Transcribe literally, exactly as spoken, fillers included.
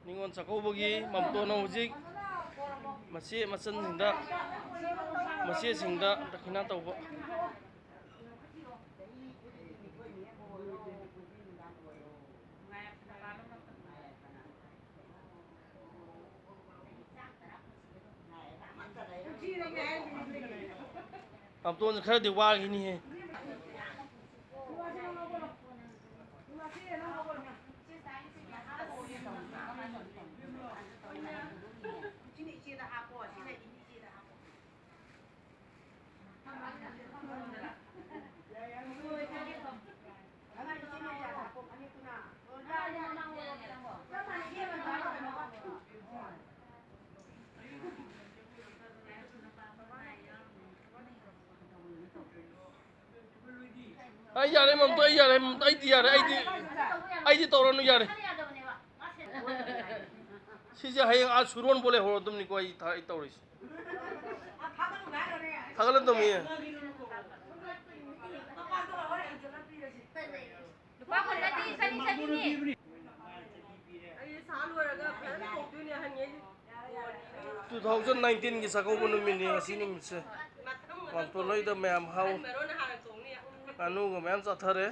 ꯅꯤꯉꯣꯜ ꯆꯥꯛꯀꯧꯕꯒꯤ ꯃꯥꯝꯇꯣꯟꯅ ꯍꯧꯖꯤꯛ ꯃꯆꯦ ꯃꯆꯟꯁꯤꯡꯗ, ꯃꯆꯦꯁꯤꯡꯗ ꯗꯈꯤꯅꯥ ꯇꯧꯕ꯫ ꯃꯥꯝꯇꯣꯟꯁꯦ ꯈꯔꯗꯤ ꯋꯥꯈꯤꯅꯤꯍꯦ꯫ ꯑꯩ ꯌꯥꯔꯦ, ꯃꯝꯇꯣꯟ, ꯑꯩ ꯌꯥꯔꯦ, ꯃꯝꯇꯣꯟ, ꯑꯩꯗꯤ ꯌꯥꯔꯦ, ꯑꯩꯗꯤ, ꯑꯩꯗꯤ ꯇꯧꯔꯅꯨ, ꯌꯥꯔꯦ꯫ ꯁꯤꯁꯦ ꯍꯌꯦꯡ ꯑꯥ ꯁꯨꯔꯣꯟꯕꯨ ꯂꯩꯍꯧꯔꯗꯕꯅꯤꯀꯣ ꯑꯩ ꯊ-, ꯑꯩ ꯇꯧꯔꯤꯁꯦ꯫ ꯊꯥꯒꯠꯂꯗꯕꯅꯤ꯫ ꯂꯨꯄꯥ ꯀꯨꯟ ꯅꯠꯇꯦ, ꯆꯅꯤ, ꯆꯅꯤꯅꯦ꯫ ꯑꯩ ꯁꯥ ꯂꯣꯏꯔꯒ ꯐꯖꯅ ꯊꯣꯡꯗꯣꯏꯅꯦ, ꯍꯟꯒꯦ꯫ Two thousand nineteenꯒꯤ ꯆꯥꯛꯀꯧꯕ ꯅꯨꯃꯤꯠꯅꯤ ꯉꯁꯤ ꯅꯨꯃꯤꯠꯁꯦ꯫ ꯃꯥꯝꯇꯣꯟ ꯍꯣꯏꯗ ꯃꯌꯥꯝ ꯍꯥꯎ꯫ ꯉꯥꯅꯨꯒ ꯃꯌꯥꯝ ꯆꯥꯊꯔꯦ꯫